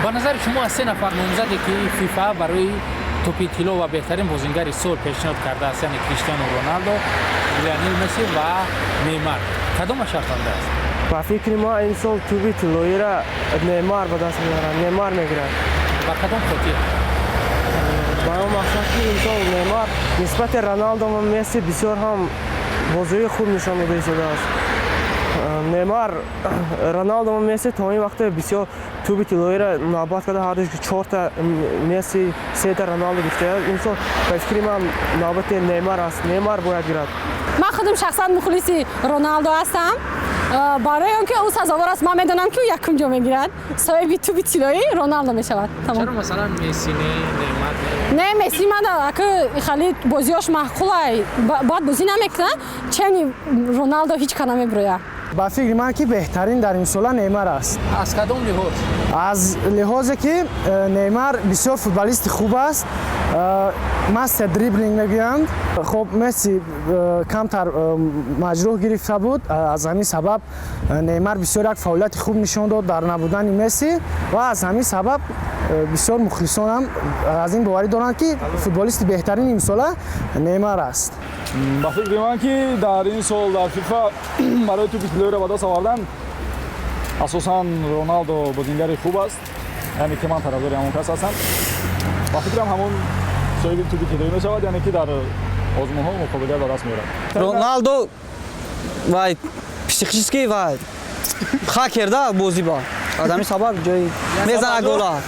Ба назари шумо, аз се нафар номзаде, ки ФИФА барои тӯпи тилло ва беҳтарин бозингари сол пешниҳод кардааст, яъне Криштиану Роналдо, Лионел Месси ва Неймар, кадомаш арзанда аст? Ба фикри ма, имсол тӯби тиллоиро Неймар ба даст меорад, Неймар мегирад. Ба кадом хотир? Ба он мақсад, ки имсол Неймар нисбати Роналдо ва Месси бисёр ҳам бозии хуб нишон дода истодааст. Неймар, Роналдо ва Месси то ин вақте бисёр тӯби тиллоиро навбат карда, ҳардуш чорта Месси, сета Роналдо гирифта. Имсол, ба фикри ман, навбати Неймар аст, Неймар бояд гирад. Ман худам шахсан мухлиси Роналдо ҳастам, барои он ки ӯ сазовор аст. Ман медонам, ки ӯ якум ҷо мегирад, соҳиби тӯби тиллоӣ Роналдо мешавад. Чаро, масалан, Месси не, Неймар не? Не, Месси мана ака хали бозиёш маъқулай, бад бозӣ намекунад, чени Роналдо ҳеҷ ка намебирояд. Ба фикри ман, ки беҳтарин дар имсола Неймар аст. Аз кадом лиҳоз? Аз лиҳозе ки Неймар бисёр футболисти хуб аст, мастер дриблинг мегӯянд. Хоб, Месси камтар маҷрӯҳ гирифта буд, аз ҳамин сабаб Неймар бисёр як фаъолияти хуб нишон дод дар набудани Месси ва аз ҳамин сабаб бисёр мухлисонам аз ин боварӣ доранд, ки футболисти беҳтарини имсола Неймар аст. Ба фикри ман, ки дар ин сол дар ФИФА барои тӯпи тиллоиро ба даст овардан асосан Роналдо бозингари хуб аст, яъне ки ман тарафдори ҳамон кас ҳастам. Ба фикрам, ҳамон соҳиби тӯпи тиллоӣ мешавад, яъне ки дар озмунҳо муқобилият ба даст меорад. Роналдо вай психически вай хакер да бозӣ ба аз ҳамин сабаб ҷои мезана гола.